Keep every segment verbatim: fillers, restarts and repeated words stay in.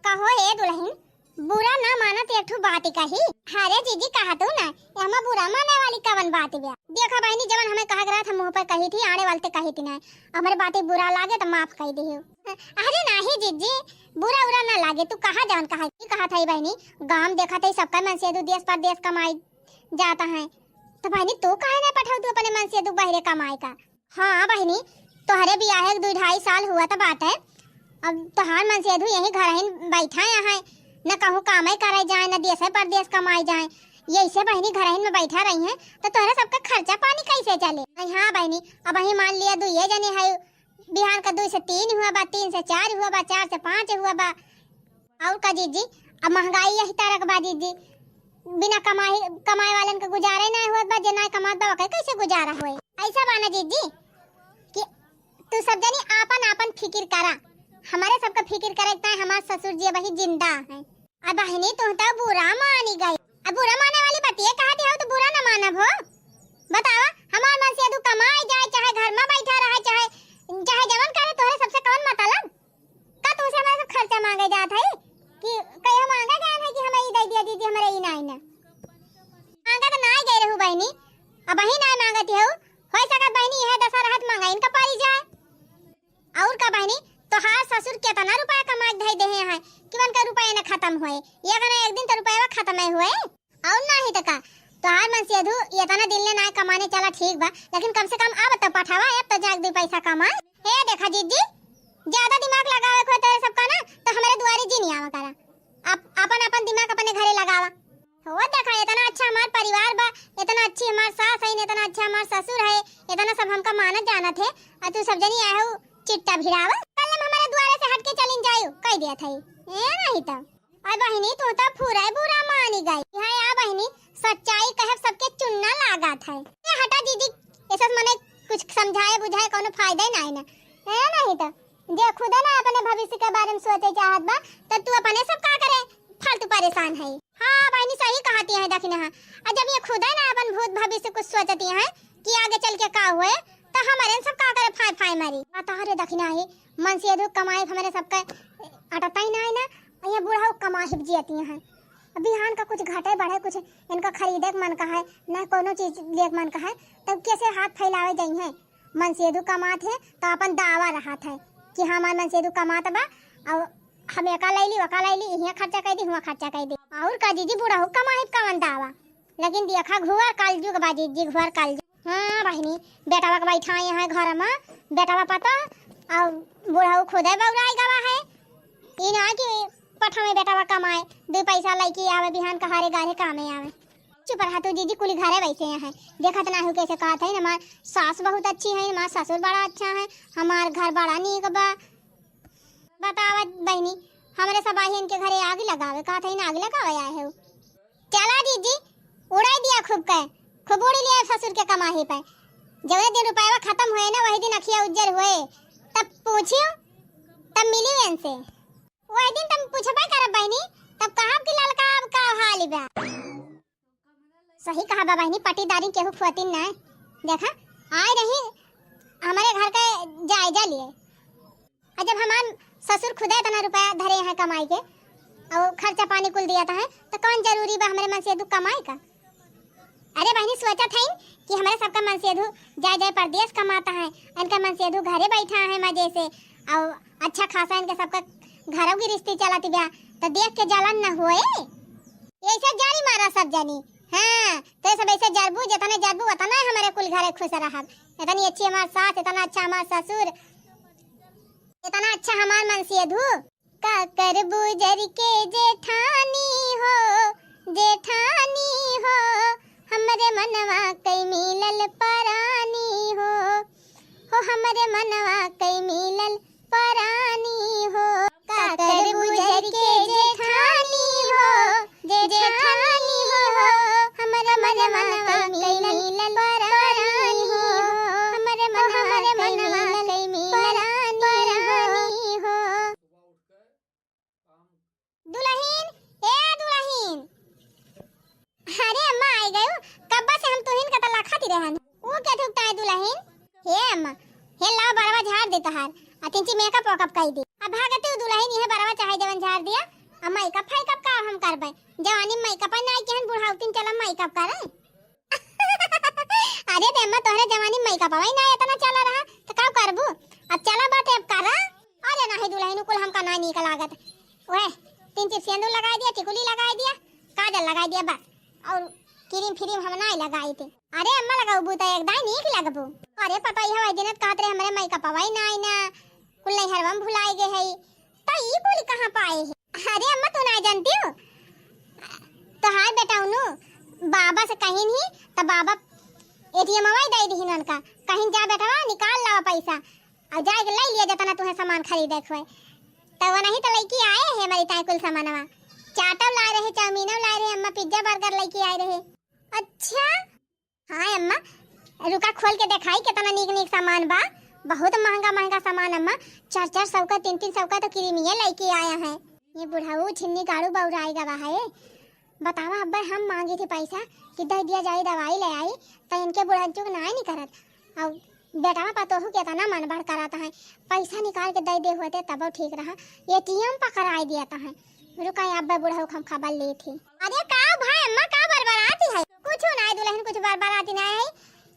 कहो ए दुलहिन, बुरा ना मानत एक ठो बात कही। अरे जीजी, कहा तू ना, एमा बुरा माने वाली कवन बात बा? देखा बहिनी, जवन हमें कहा के रहत, हम मुँह पर कही थी, आड़े वालते कही थी ना। हमरे बात बुरा लागे त माफ कही दिहो। अरे नाही जीजी, बुरा उरा ना लागे, तू कहा जवन कहा की कहा था बहिनी, गाँव देखा था सबका मनसेधू देश परदेश कमाई जाता है, तो बहिनी तू काहे ना पठाऊ तू अपने मनसेधू बहरे कमाए का? हाँ बहिनी, तोहरे बियाहे के दुई ढाई साल हुआ त बाटे। अब तोहार मनसेधू यही घरहिन बैठा यहाँ है, न कहूँ कामे करे जाए, न देशे परदेश कमाए जाए। यैसे बहिनी घरहिन में बैठा रही हैं, तो तोहरे सबका खर्चा पानी कैसे चले? अरे हाँ बहिनी, अब वही मान लिया दुइये जने है, बिहान का दुई से तीन हुआ बा, तीन से चार हुआ बा, चार से पाँच हुआ बा। और का जीजी, अब महंगाई यही तरह के बा जीजी, बिना कमाई, कमाए वालन के गुजारे ना होत बा, जे ना कमात बा ओके कैसे गुजारा होए? ऐसा बा ना जीजी कि तू सब जनी आपन आपन फिकिर करा, हमारे सबका फिकिर करे के ताई हमार ससुर जी अबही जिंदा हैं। अब बहिनी तू तो बुरा मानी गई, अब बुरा माने वाली बतिये कहा दी हो तो बुरा ना मानब हो। बतावा, हमार मनसेधू कमाए जाए, चाहे घर में बैठा रहे, चाहे चाहे जवन करे, तोहरे सबसे कौन मतलब? का तुमसे हमारे सब खर्चा मांगे जात है कि कहियो मांगा गया है कि हमें ई दे दिया दीदी, हमारे ई नाई ना? मांगा तो नाई गए रहू बहिनी, अब ही नाई मांगती हो। हो सकत बहिनी यह दशा रहत मांगा इनका पारी जाए। और का बहिनी, तोहार ससुर केतना रुपया कमा के धई देहे हैं कि उनका रुपया न खत्म होए, एक ना एक दिन तो रुपया खत्म ही होए। और नाही त का, तोहार मनसेधू इतना दिन ले ना कमाने चला ठीक बा, लेकिन कम से कम अब तो पठावा, अब तो जाके दुई पैसा कमाए। हे देखा जीजी, ज्यादा दिमाग लगावे को तोरे सबका ना, तो हमारे दुआरे जिन आवा करा। आप अपन अपन दिमाग अपने घरे लगावा। हो देखा, इतना अच्छा हमार परिवार बा, इतना अच्छी हमार सास है, इतना अच्छा हमार ससुर है, इतना सब हमका मानत जानत है, और तू सब जनी आए हो चिट्टा भिड़ावा। कल हम हमारे दुआरे से हट के चलिन जायु, कह दिया था। ए नहीं तो। अरे बहिनी, तू तो पूरा बुरा मानी गई। हाँ या बहिनी, सच्चाई कहे सबके चुन्ना लागत है। ए हटा दीदी, ऐसे मने कुछ समझाए बुझाए कोनो फायदा ही नहीं ना। है नहीं तो, जे खुदे ना अपने भविष्य के बारे में सोचे चाहत बा, तो तू अपने सब का करे फालतू परेशान है। हाँ बहिनी, सही कहती है दखिना। हाँ, और जब ये खुदे ना अपन भूत भविष्य कुछ सोचती हैं कि आगे चल के का हुए, तो हमारे सब का करे फाय फाय मारी। बता रे दखिना है, मनसेधू कमाई हमारे सबका अटता ही ना है ना। ये बूढ़ा कमाई जियती हैं। अब बिहान का कुछ घटे बढ़े, कुछ इनका खरीदे के मन का है, ना कोनो चीज ले के मन का है, तब कैसे हाथ फैलावे जाई हैं? मनसेधू कमात है तो अपन दावा रहत है कि हमार मनसेधू कमात बा, और हम एका लैली, ओका लैली, इहाँ खर्चा कर दी, हुआं खर्चा कर दी। और का जीजी, बूढ़ा कमाई कवन दावा? लेकिन देखा, घुअर कलजुग बा जीजी, घुअर कलजुग। हाँ बहिनी, बेटवा के बैठाए हैं घर में, बेटवा पता और बूढ़ऊ खुदे बौराई गवा है। ई ना कि पठावे बेटवा कमाए, दो पैसा लैके आवे, बिहान कहारे गारे कामे आवे। चुप रहा तू जीजी, कुली घरे बैठे हैं, देखत ना हो कैसे कहत है। हमार सास बहुत अच्छी है, हमार ससुर बड़ा अच्छा है, हमार घर बड़ा नीक बा। बतावा बहिनी, हमरे सब आही इनके घरे आग लगावे, कहत है ना आग लगावे आए हो। चला जीजी, उड़ाई दिया खूब के, खूब उड़ी लिया ससुर के कमाही पे। जवने दिन रुपया खत्म हुए ना, वही दिन अखिया उज्जर हुए। तब पूछियो, तब मिली इनसे। वही दिन तब पूछबे करब बहिनी, तब कहब कि ललका अब का हाल बा। सही कहा बा बहिनी, पटीदारी केहू खुआतीन ना। देखा, आए रही हमरे घर के जायजा लिए, और जब हमार ससुर खुदे इतना रुपया धरे हैं कमाई के, और खर्चा पानी कुल दिया था है, तो कौन जरूरी बा हमरे मनसेधू कमाई का? अरे बहिनी, सोचत है कि हमरे सबका मनसेधू जाए जाए परदेश कमाता है, इनका मनसेधू घरे बैठा है मजे से, और अच्छा खासा इनके सबका घरों की रिश्ती चलत बा, तो देख के जलन न होए। ऐसे जारी मारा सब जनी। हाँ, तो सब ऐसे जरबू, जितने जरबू उतना हमारे कुल घरे खुश रहब। इतनी अच्छी हमार सास, इतना अच्छा हमार ससुर, इतना अच्छा हमार मनसेधू। का करबू जर के जेठानी हो, जेठानी हो, हमरे मनवा कई मिलल परानी हो, हो हमरे मनवा कई मिलल परानी हो। का करबू जर के जेठानी हो, जेठानी हो, हमरे मनवा कई मिलल परानी हो, हमरे मनवा कई मिलल परानी हो। दुलहिन, ए दुलहिन। अरे अम्मा, आई गयो। कब्बा से हम तुहिन का तला खाती रहन। वो क्या थुकता है दुलहिन? हे अम्मा, हे लाओ बरवा झाड़ दे तहार। आ तिंची मेकअप वेकअप कई दे। अब भागते हो दुलहिन, यह बरवा चाहे जवन झाड़ दिया। मेकअप फेकअप का हम करबे? जवानी में मेकअप नाई केहन, बुढ़ाउती में चला मेकअप करे। अरे रे अम्मा, तोहरे जवानी में मेकअप वही ना इतना चला रहा, तो का करबू? अब चला बाटे, अब करा। अरे नाही दुलहिन, कुल हमका ना नीक लागत। ओए, तीन चिप सेंदूर लगाई दिया, टिकुली लगाई दिया, काजल लगाई दिया, बस। और क्रीम फ्रीम हम ना लगाई थे। अरे अम्मा, लगाऊ बूता एक दाई नीक लगबू। अरे पता ही हवाई दिनत कहत रहे हमरे मेकअप वही ना आई ना, कुल नैहरवा में भुलाई गए है। तो ई कुल कहाँ पाए है? अरे अम्मा, तू ना जानती हो? तोहार बेटा उनु बाबा से कहीं नहीं, तो बाबा एटीएम वही दे दिहिन उनका, कहीं जा बेटवा निकाल लावा पैसा, और जाके ले लिया जितना तुम्हें सामान खरीदे के होए। तो वो नहीं तो लड़की आए है हमारी ताई कुल सामानवा, चाटव लाए रहे, चाउमीनव लाए रहे, अम्मा पिज्जा बर्गर लेके आए रहे। अच्छा, हाँ अम्मा, रुका खोल के देखाई कितना नीक नीक सामान बा। बहुत महंगा महंगा सामान अम्मा, चार चार सौ का, तीन तीन सौ का तो क्रीमिये लेके आया है। ये बुढ़ऊ छिन्नी गाड़ू बौराई गवा है। बतावा अब्बे हम मांगी थी पैसा कि दे दिया जाए दवाई ले आई, तो इनके बुढ़न चुक ना नहीं करत। अब बेटवा पतोहू कितना मन बढ़ करत है, पैसा निकाल के दे दे होते तब ठीक रहा, एटीएम पकड़ाई दिया है। रुका अब्बे बुढ़ऊ हम खबर ली थी। अरे का भाई अम्मा का बरबराती है? कुछ ना है दुलहिन, कुछ बरबराती ना है।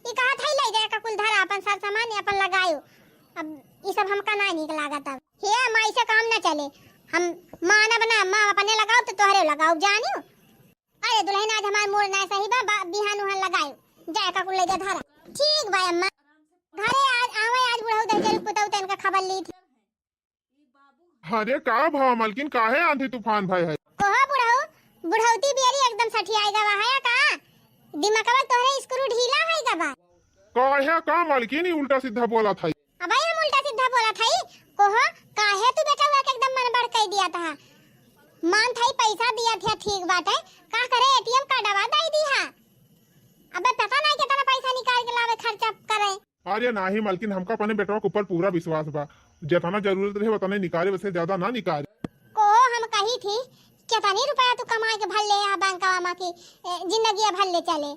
ई कहा था ले जाए का कुल धरा अपन सब सामान अपन लगायो। अब ई सब हमका ना नीक लागत। अब हे अम्मा ऐसे काम ना चले, हम मानब ना अम्मा, अपने लगाओ तो तोहरे लगाओ जानियो। अरे दुलहिन आज हमार मूड ना सही बा, बा बिहान उहान लगायो जाए का कुल ले जा धरा। ठीक बा अम्मा, घरे आज आवे, आज बुढ़ऊ दहिजर पुतऊ तनका खबर ली थी। अरे का भवा मलकिन, काहे आंधी तूफान भय है? कोहो बुढ़ऊ, बुढ़ौती बियरी एकदम सठियाई गवा है का? दिमागवा तोहरे स्क्रू ढीला है का बा? काहे का मलकिन, ई उल्टा सीधा बोला था। अबे हम उल्टा सीधा बोला था, कोहो काहे तू बेटा हुआ के एकदम मन बढ़ कर दिया था? मान था पैसा दिया था ठीक बात है, का करे एटीएम कार्डवा दे दी हा। अबे पता नहीं कितना पैसा निकाल के लावे खर्चा करे। अरे नाही मलकिन, हमका अपने बेटवा के ऊपर पूरा विश्वास बा। जितना जरूरत रहे उतने निकाले, वैसे ज्यादा ना निकाले। को हम कही थी, कितनी रुपया तू कमाए के भर ले यहाँ बैंकवा मा की, ए, जिंदगी भर ले चले।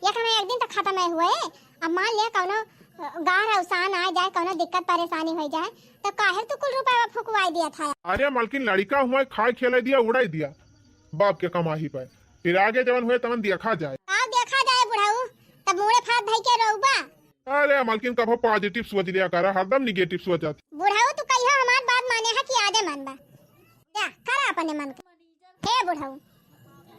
एक ना एक दिन तो खत्म है हुए। अब मान लिया कौनो, अ, गार अवसान आ जाए, कौनो दिक्कत परेशानी हो जाए, तो काहे तू कुल रुपया फुकवाई दिया था? अरे मलकिन, लड़का हुआ खाए खेले दिया, उड़ाई दिया बाप के कमाही पर, फिर आगे जवन हुए तवन देखा जाए। का देखा जाए बुढ़ऊ, तब मुड़े फात धई के रोबा। अरे मलकिन, कभो पॉजिटिव सोच लिया करा, हरदम निगेटिव सोचत। बुढ़ऊ, तू कहियो हमार बात माने है कि आजे मानबा? जा, करा अपने मन के। हे बुढ़ऊ,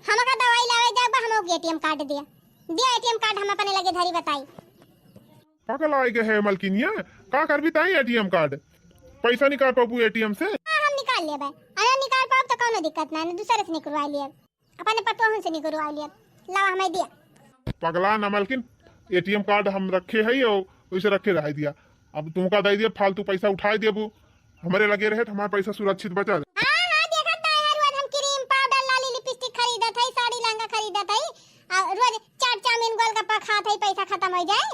हमका दवाई लावे जाबा, हमको एटीएम कार्ड दिया, दिया एटीएम कार्ड, हम अपने लगे धरी बताई। पागल आए गए है मलकिनिया, का करबी ताई एटीएम कार्ड? पैसा निकाल पाबू एटीएम से? हाँ, हम निकाल लेबे। अरे निकाल पाब तो कौनो दिक्कत ना, दूसरे से निकलवा लिए। अपने पतोहन से निकलवा लिया, लावा हमें दिया। पगला ना मलकिन, एटीएम कार्ड हम रखे है और वैसे रखे रह दिया। अब तुमका दे दिया, फालतू पैसा उठाए देबू, हमरे लगे रहे तो हमारा पैसा सुरक्षित बचा रहे। हाँ, हाँ, देखत ना है, रोज हम क्रीम, पाउडर, लाली, लिपस्टिक खरीदत है, साड़ी, लहंगा खरीदत है, और रोज चाट, चाउमीन, गोलगप्पा खात है, पैसा खत्म हो जाए।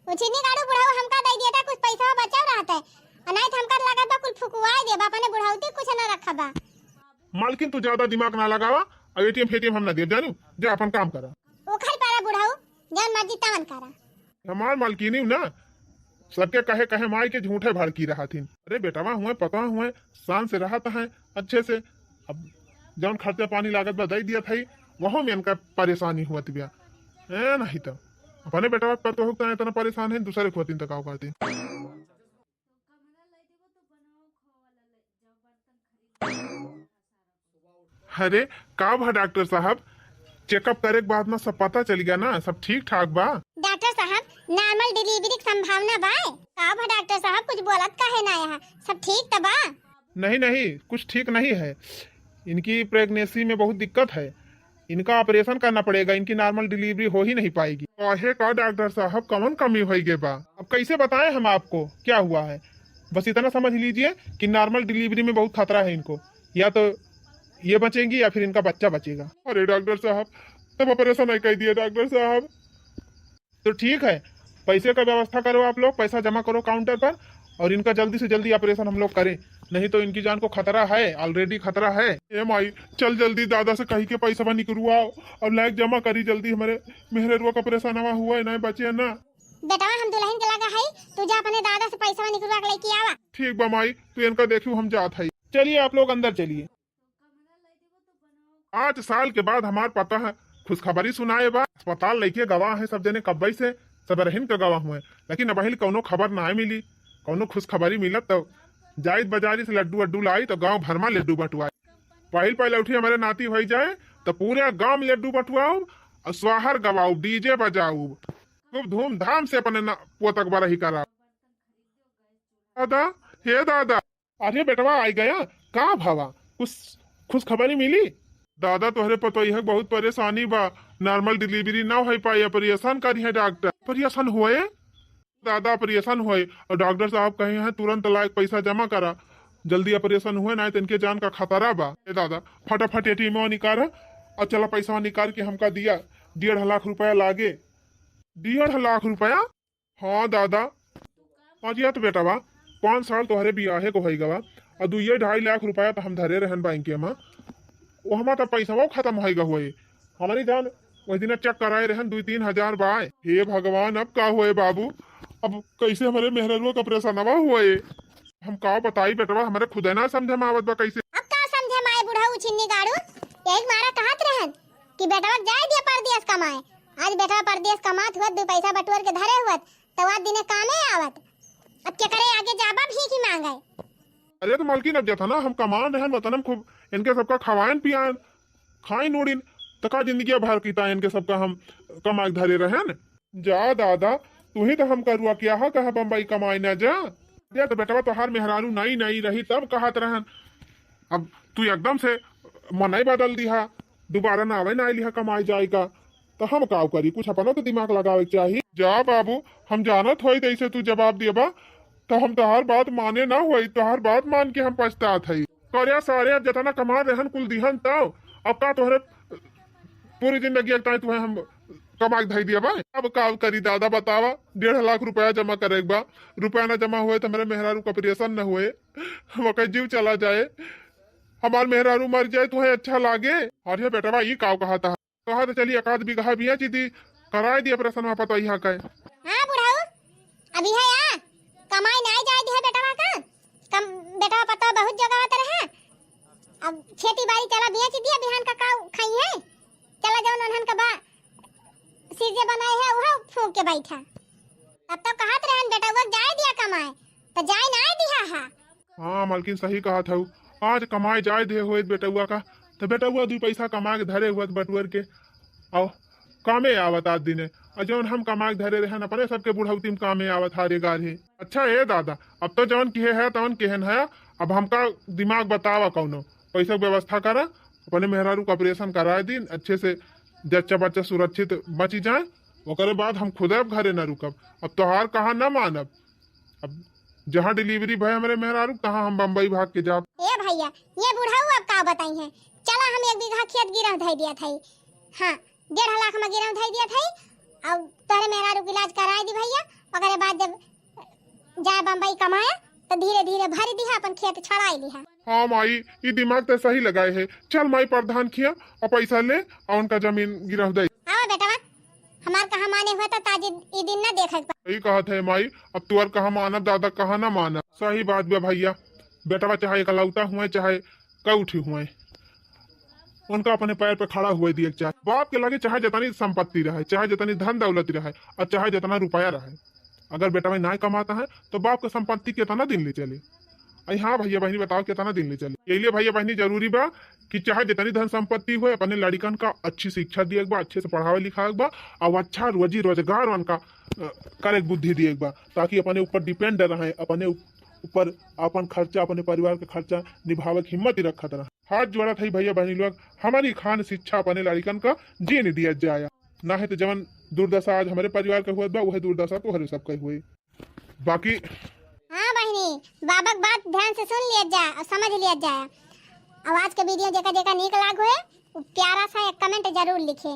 उछिनी गाड़ू बुढ़ऊ हमका दे दिया था, कुछ पैसा बचा रहत है, और नहीं तो हमका लागत बा कुल फुकवाए देबा, अपने बुढ़ऊ ती कुछ ना रखबा। मालकिन, तू ज्यादा दिमाग ना लगावा, अब एटीएम फेटीएम हम ना देब, जानू, जा अपन काम करा। उखल पारा बुढ़ऊ, जौन मर्जी तवन करा। हमार मालकिनी ना, सबके कहे कहे माई के झूठे भड़की रहा थी। अरे बेटवा हुए, पतवा हुए, शान से रहत है अच्छे से। अब जौन खर्चा पानी लागत बा, दे दिया था, वहू में इनका परेशानी हुआ थी। ए, नहीं तो अपने बेटवा पतोहू तो इतना परेशान है, दूसरे को होती तो का करती। अरे, का भा डॉक्टर साहब, चेकअप करे के बाद में सब पता चल गया ना, सब ठीक ठाक बा? डॉक्टर साहब, नॉर्मल डिलीवरी की संभावना बा? का भा डॉक्टर साहब, कुछ बोलत काहे ना यहाँ, सब ठीक तो बा? नहीं, नहीं, कुछ ठीक नहीं है। इनकी प्रेगनेंसी में बहुत दिक्कत है, इनका ऑपरेशन करना पड़ेगा, इनकी नॉर्मल डिलीवरी हो ही नहीं पाएगी। काहे का डॉक्टर साहब, कौन कमी हो गई बा? अब कैसे बताएं हम आपको क्या हुआ है? बस इतना समझ लीजिए कि नॉर्मल डिलीवरी में बहुत खतरा है इनको, या तो ये बचेंगी या फिर इनका बच्चा बचेगा। अरे डॉक्टर साहब, तब ऑपरेशन नहीं कर दिया डॉक्टर साहब। तो ठीक है, पैसे का व्यवस्था करो आप लोग, पैसा जमा करो काउंटर पर, और इनका जल्दी से जल्दी ऑपरेशन हम लोग करें, नहीं तो इनकी जान को खतरा है, ऑलरेडी खतरा है। ए माई, चल जल्दी दादा से कही के पैसा निकलवाओ और लायक जमा करी जल्दी, हमारे मेहररुआ का ऑपरेशन हुआ है, नहीं बचे ना। बेटवा, हम दुलहिन के लगा है, तू जा अपने दादा से पैसा निकलवा के लेके आवा। ठीक बा माई, तू इनका देखियो, हम जात है। चलिए आप लोग अंदर चलिए। पाँच साल के बाद हमार पता है खुशखबरी सुनाए बा। अस्पताल लइके गवा है सब जने कब्बई से, सब रहन के गवा हुए, लेकिन अबहिल कौनो खबर नाय मिली। कौनो खुशखबरी मिलत तो जाइत बाजारी से लड्डू वड्डू लाई तो गाँव भर मा लड्डू बटुआई। पहिल पहिल उठी हमारे नाती होई जाए तो पूरे गाँव में लड्डू बटुआउब और स्वाहर गवाउब, डीजे बजाउब, खूब धूमधाम से अपने ना-, पोतक बरही कराउब। दादा, हे दादा, अरे बेटवा आई गया, का भवा, कुछ खुशखबरी मिली? दादा तोहरे पतोहिया के बहुत परेशानी बा, नॉर्मल डिलीवरी ना होई पाई, ऑपरेशन करिहे डॉक्टर। ऑपरेशन होए? दादा ऑपरेशन होए और डॉक्टर साहब कहे हैं तुरंत लायक पैसा जमा करा, जल्दी ऑपरेशन हुए ना तो इनके जान का खतरा बा। ए दादा, फटाफट एटीएम निकाल और चला पैसा निकाल के हमका दिया, डेढ़ लाख रुपया लागे। डेढ़ लाख रुपया? हाँ दादा। अरे तो बेटवा, पाँच साल तोहरे बियाहे को होई गवा और दुइये ढाई लाख रुपया तो हम धरे रहन बैंक में, ओहमा तो पैसवा खत्म होई गवा हुए। हमारी जान वही दिन चेक कराए रहन, दुई तीन हजार बाय। हे भगवान, अब का हुए बाबू, अब कैसे हमारे मेहररुआ का ऑपरेशनवा हुए? हम का बताई बेटवा, हमारे खुदे ना समझे में आवत बा कैसे। अब का समझे माए बुढ़ऊ छिन्नी गाड़ू, यही मारा कहत रहन कि बेटवा जाए दिया परदेस कमाए। आज बेटवा परदेस कमात हुआ, दू पैसा बटोर के धरे हुआ, तो आज दिने कामे आवत। अब केकरे आगे जाबा भीख ही मांगे। अरे तो मलकिन, अब जतना हम कमान रहन वतन हम खूब इनके सबका खवाएन पियाएन, खाइन उड़िन, तो का जिंदगी भर की ताइन के सबका हम कमाए के धरे रहन? जा दादा, तू ही तो हमका रुआ किया हा, कहा बम्बई कमाए ना जा। अरे तो बेटवा तोहार मेहरारू नई नई रही तब कहत रहन, अब तू एकदम से मनई बदल दिहा, दोबारा ना आवे ना लिहा कमाए जाए का, तो हम काव करी? कुछ अपनो तो दिमाग लगावे के चाही। जा बाबू, हम जानत होई तैसे तू जवाब देबा, तो हम तोहार बात माने ना होई, तोहार बात मान के हम पछतात हई। करे सारे, अब जतना कमा रहन कुल दिहन तब, अब का तोहरे पूरी जिंदगी एक ताई तुहे हम कमा के धई दिया बा? अब का करी दादा बतावा, डेढ़ लाख रुपया जमा करे के बा, रुपया ना जमा हुए तो हमारे मेहरारू का ऑपरेशन न हुए, ओकर जीव चला जाए, हमार मेहरारू मर जाए, तुहे अच्छा लागे? अरे बेटवा, ई का कहा था? कहा तो चली एक आध बीघा बेच दी, कराए दी ऑपरेशन में पता यहाँ का। हाँ बुढ़ऊ, अभी है या कमाई ना जाए दी है बेटवा का, कम बेटवा पता बहुत जोगावत रहे। अब खेती बाड़ी चला बेच दिया, बिहान का का खाई है, चला जौन उन्हन का बा सिरजे बनाए है वह फूंक के बैठा। तब तो कहत रहन बेटवा जाए दिया कमाए, तो जाए ना दिया हा। हाँ मलकिन, सही कहत हऊ, आज कमाए जाए दे होइत बेटउआ का, तो बेटउआ दुई पैसा कमा के धरे हुअत बटुअर के, अउ कामे आवत आज दिने। अउ जौन हम कमा के धरे रहन अपने सबके बुढ़ौती में कामे आवत हारे गार है। अच्छा ए दादा, अब तो जौन किहे है तौन केहन है, अब हमका दिमाग बतावा कौनो पैसा के व्यवस्था करा, अपने मेहरारू का ऑपरेशन कराए दिन अच्छे से, जच्चा बच्चा सुरक्षित बची जाए, ओकरे बाद हम खुदे अब घरे न रुकब। अब तोहार कहा न मानब, अब जहाँ डिलीवरी भय हमरे मेहरारू, तहाँ हम बम्बई भाग के जाब। ए भैया, ये बुढ़ऊ अब का बताई है। चला हम एक बीघा खेत गिरह धई दिया था। हाँ, डेढ़ लाख में गिरह धई दिया था। अब तोहरे मेहरारू के इलाज कराए दी भैया, ओकरे बाद जब जाए बम्बई कमाए, तो धीरे धीरे भर दिहा, अपन खेत छड़ाई लिहा। हाँ माई, ई दिमाग ते सही लगाए है। चल माई प्रधान खिया, और पैसा ले, और उनका जमीन गिरह दे। आवा बेटवा, हमार कहा माने हुआ तो ताजी ई दिन ना देखे के पा। सही कहत है माई, अब तुअर कहा मानब दादा, कहा ना मानब। सही बात बा भैया, बेटवा चाहे इकलौता हुए चाहे कौठी हुए, उनका अपने पैर पे खड़ा हुए दिए के चाहे। बाप के लगे चाहे जितनी संपत्ति रहे, चाहे जितनी धन दौलत रहे, और चाहे जितना रुपया रहे, अगर बेटवा ना कमाता है तो बाप के संपत्ति कितना दिन ले चले? अरे हाँ भैया बहनी, बताओ कितना दिन ले चले? यही लिए भैया बहनी जरूरी बा कि चाहे जितनी धन संपत्ति होए, अपने लड़िकन का अच्छी शिक्षा दिए के बा, अच्छे से पढ़ावे लिखावे के बा, और अच्छा रोजी रोजगार उनका, अ, करे के बुद्धि दिए के बा, ताकि अपने ऊपर depend रहे, अपने ऊपर अपन खर्चा, अपने परिवार के खर्चा निभावे के हिम्मत ही रखत रहे। हाथ जोड़त है भैया बहनी लोग, हमारी खान शिक्षा अपने लड़िकन का जीन दिया जाए, ना है तो जवन दुर्दशा आज हमारे परिवार के हुआ बा, वह दुर्दशा तोहरे सबके हुए। बाकी हाँ बहिनी, बाबा के बात ध्यान से सुन लिया जाए और समझ लिया जाए। और आज के video जेका जेका नीक लाग हुए, उ प्यारा सा एक comment जरूर लिखे।